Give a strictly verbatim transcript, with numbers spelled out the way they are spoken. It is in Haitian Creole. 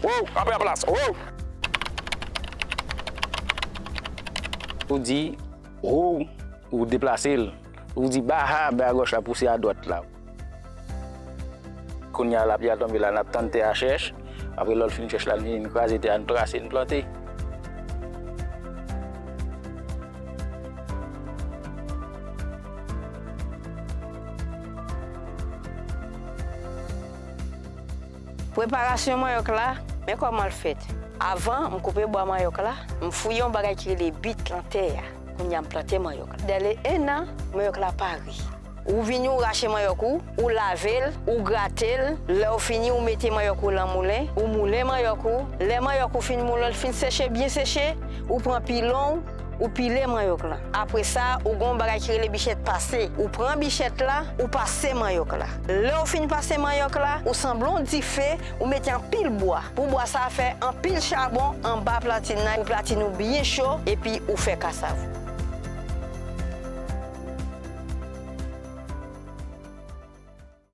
Wow, kanpe an plas. Wow. Ou di, wow, ou deplase l. Ou di, baha, men agòch la pouse adwat la. Kounye a, lapli a tonbe la, n ap tann tè a chèch. Apre, lè l fin chèch la, n vin kraze tè a, n trase, n plante. Preparasyon manyòk la, men kòman l fèt. Avan, m koupe bwa manyòk la, m fouye yon bagay ki rele bit lan tè a. Kounye a, m plante manyòk la. Dèlè en an, manyòk la pare. Ou vini, ou rache manyòk ou, ou lave l, ou grate l. Lè w fini, ou mete manyòk ou lan moulen, ou moulen manyòk ou. Lè manyòk ou fin moulen, l fin seche, byen seche, ou pran pilon w, ou pile manyòk lan. Apre sa, ou gen yon bagay ki rele bichèt pase. Ou pran bichèt la, ou pase manyòk la. Lè w fin pase manyòk la, ou sanble yon dife, ou mete anpil bwa. Pou bwa sa a fè anpil chabon anba platin nan, pou platin ou byen cho, epi ou fè kasav ou.